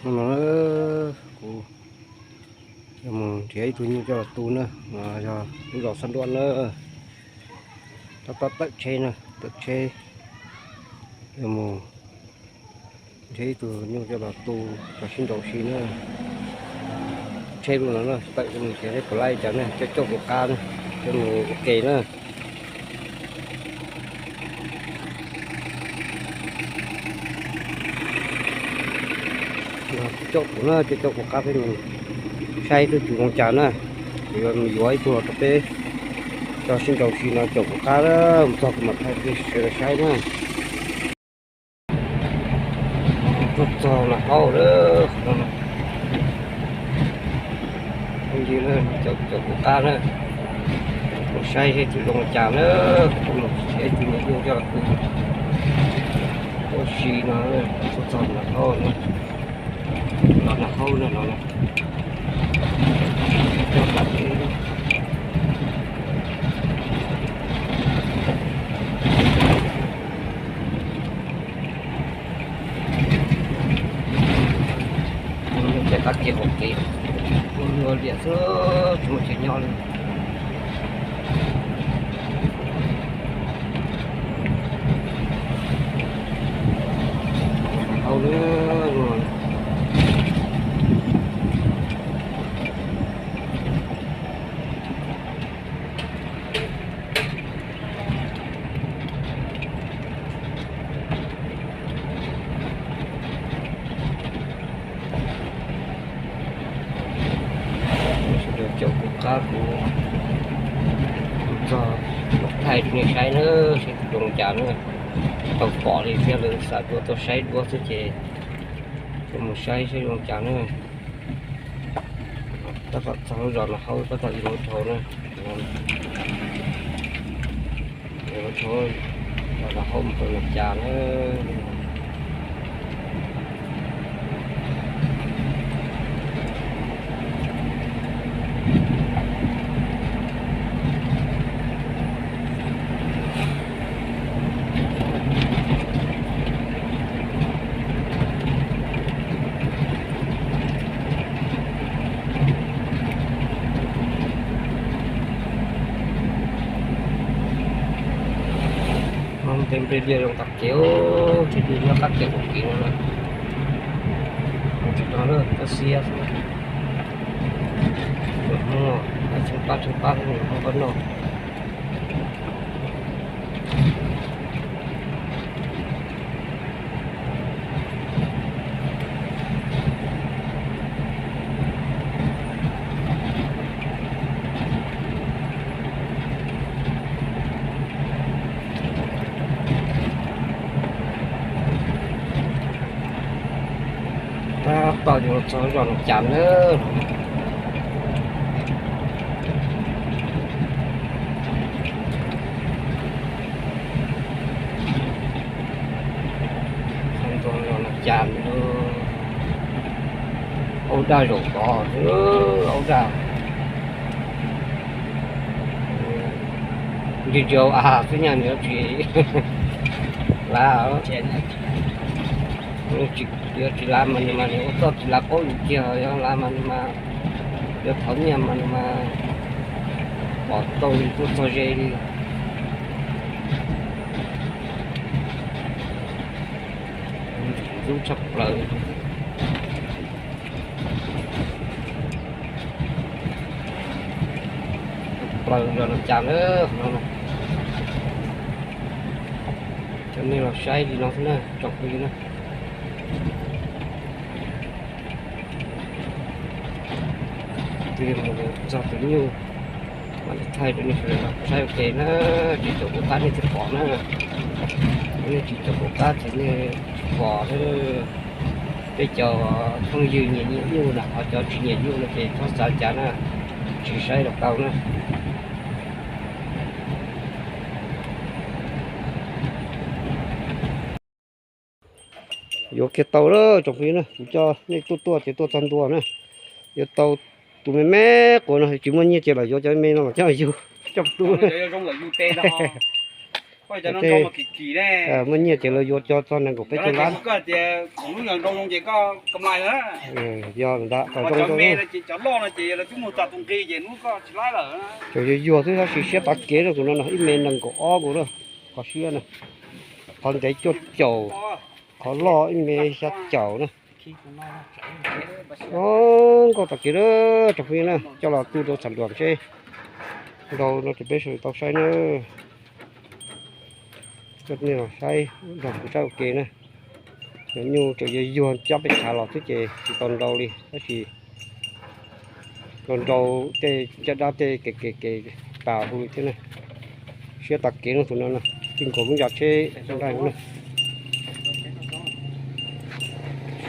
Hnub no kuv yuav mus nrhiav ib tug nyuj coj los tu na, yog lub zos Xab Nruab na. Tab tom tawm tsheb na, tawm tsheb yuav mus nrhiav ib tug nyuj coj los tu tso sib nraus si na. Tsheb lub no na, tawm coj mus nrhiav seb puas laib cas na, coj coj kuv qab na, coj mus ua ke na. Coj kuv na, coj coj kuv qab peb mus saib seb tus zoo cas na. Kuv yuav mus yuav ib tug los rau peb tso sib nraus si no, caum kuv qab na, mus txog kuv mam thaij peb sawv daws saib na. Tuaj txog Nas Haub lawm. Phooj ywg na, caum caum kuv qab na, mus saib seb tus zoo cas na, kuv mus saib tus nyuj coj los tu ua si no. Tuaj txog Nas Haub na, los Nas Haub na, los na. Ces qab kev hauv kev ua liam xwb, tsis muaj chaw nyob li. Hauv lawm. Sawv daws caum kuv qab kuv mus txog los thaij rau nej saib na, seb tus zoo cas na. Tau pom li thiab lawv xav tuaj tuaj saib duab xwb ces mus saib seb zoo cas na. Tab tom txog lub zos Nas Haub, tab tom yuav mus dhau na. Yuav mus dhau zos Nas Haub mus rau Nas Cas na. Ntev nplej liaj zoo qab kev, ces nyob qab kev hauv kev no na. Mus tsis tau lawm, koj xiab xwb. Nws Hmoob, tsheej pab tsheej pab xwb, nws Hmoob pab noj. Tab tom yuav txog zos Nas Cas na. Txog zos Nas Cas, aub daj zaum tod, aub daj. Ntsej zog av xwb nyaj nws tsis lav, tsis lav mas nws mas nws ua txoj tsis lav paub yus kiag, yog lav mas nws mas, yog thov nyiaj mas nws mas pom tau li tuaj txog ze li. Ntxub tshaj plaws, plaws zos Nas Cas na. Coj nej los saib li no xwb na tsoom phooj ywg na. Twb mus txog tus nyuj, mam li thaij rau nej sawv daws saib ua ke na. Tsis caum kuv qab nej thiaj pom na, nej tsis caum kuv qab ces nej tsis pom na. Peb cov phooj ywg nyiam nyiam nyuj na, ho cov tsis nyiam nyuj no ces txhob xav cas na, tsis saib los tau na. Yuav kiag tau lawm tsoom phooj ywg na, kuv coj nej tuaj tuaj ces tuaj txog ntua na. Yuav tau tus me me quas no, tsis muaj nyiaj ces lam yuav cov me me no mas coj yug coj tu. Tej muaj nyiaj ces lawv yuav cov txog nees nkaum peb caug lab. Yog ntawd kom zoo zoo. Tseem yuag yuag xwb, tab sis siab tas kev na tus no no, ib me nees nkaum ob nkaus na, qhov siab na, qhov ntev cuaj caum, qhov loj ib me xya caum na. Nkauj tas kev na, tsoom phooj ywg na, coj los tu rau txham luam seb nrau no ces peb sawv daws tau saib na. Coj nej los saib nrog kuv saib ua ke na. Cov nyuj tseem yuag yuag cab peb tshav los xwb ces tsis tau nrau li, tab sis los nrau tej caj dab tej kev kev kev tas hu li thiab na. Siab tas kev no tus no na, tij nkaus lub ncas tsheb nraim no na.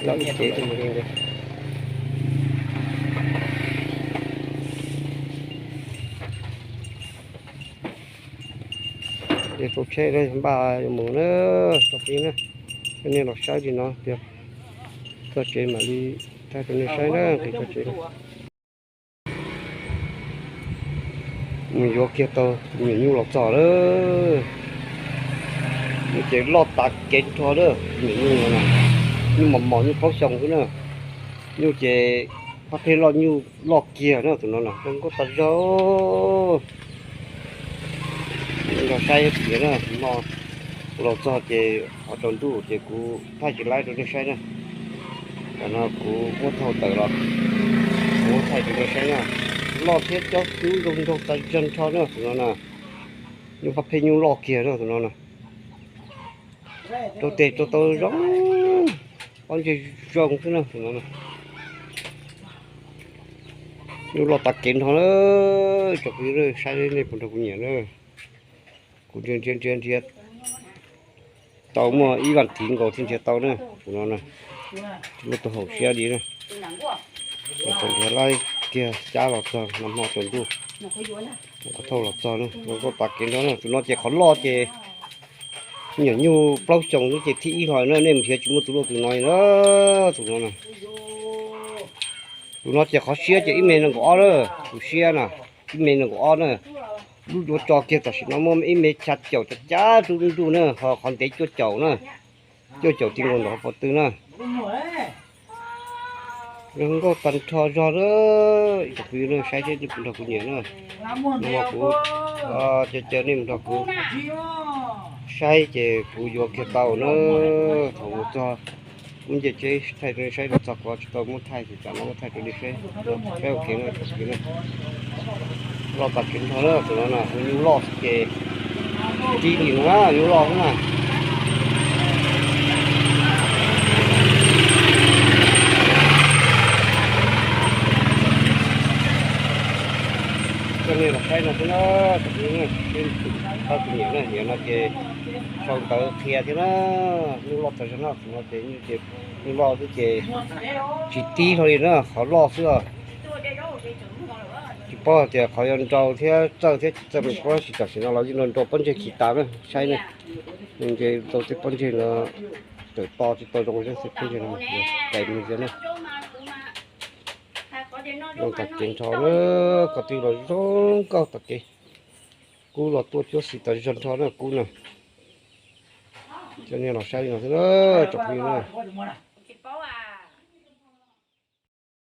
Lawm ib cev tus mus li ntawd. Ces tau tsheb npaj yuav mus na, tsoom phooj ywg na, coj nej los saib li no tiag. Txog tsev mam li thaij rau nej saib na, nqis txog tsev na. Mus yuav kiag tau me nyuam nyuj los txog lawm. Nyuj ces loj tas kev nrho lawm, me nyuam nyuj no, nyuj mos mos nyuj plaub xyoo xwb na. Nyuj ces pab pheej loj, nyuj loj kiag na tus no na, zoo nkauj tas zog. Nrog saib tiag na, no kuv los txog ces ho tsaus ntuj ces kuv thaij tsis laib rau nej saib na. Tam no kuv muab thauj tawm los, kuv muab thaij rau nej saib na. Loj thiab cob xub zoo nraug tas zog nrho na tus no na. Nyuj pab pheej nyuj loj kiag na tus no na. Rau tes rau taw zoo, pob ntseg zoo xwb na tus no na. Nyuj loj tas kev nrho na, tsoom phooj ywg saib nej puas nrog kuv nyiam na. Kuv nrhiav nrhiav nrhiav nrhiav tau muaj ib vas thiv nkaus thiaj nrhiav tau na tus no na. Tsis muaj tus haum siab li na. Tau nrhiav laib kiag cab los txog nag hmo tsaus ntuj, kuv thauj los txog na, zoo nkauj tas kev nrho na. Tus no ces qhov loj ces me nyuam nyuj plaub xyoos xwb ces thib ib hlo na, nej mus nrhiav tsis muaj tus loj tus no li na tus no na. Tus no ces qhov siab ces ib me nees nkaum ob na, tus siab na, ib me nees nkaum ob na. Lub duav tso kiag tam sim no muaj ib me xya caum cov cab nruj nruj na, ho qhov ntev cuaj caum na, cuaj caum ti nkaus ntawm qhov pob tw na. Zoo nkauj tag nrho zog na. Ib tsoom phooj ywg na, saib seb nej puas nrog kuv nyiam na. Nag hmo kuv caw caw nej mus nrog kuv saib ces kuv yuav kiag tau na. Thaum mus txog muab ncej tsheb thaij rau nej saib, los txog kuv tsis tau muab thaij ces tsam no muab thaij rau nej saib. Saib ua ke na, ua ke na. Loj tas kev nrho na tus no na, hu nyuj loj xwb ces tib li no na, nyuj loj xwb na. Coj nej los saib no xwb na, tsoom phooj ywg, tau tus nyiam na, nyiam no ces sau ntawv qhia thiab na. Nyuj loj tas zog no, tus no ces nyuj ces nyuj loj xwb ces tsis tib hlo li na, qhov loj xwb os. Tsis paub hais tias qhov yuav nrau thiab txawj thiab tsis txawj, tsis paub, tab sis tam sim no los yeej nrau nrau pob ntseg khi tas na, saib na. Nws nce tau tej pob ntseg no tawm to tsis tau zoo thiab, tej pob ntseg no tais mus tiag na. Zoo tas kev nrho na, ko tw los zoo nkauj tas kev. Kub los tuaj cuab xis tas zog nrho na kub na. Coj nej los saib li no xwb na, tsoom phooj ywg na.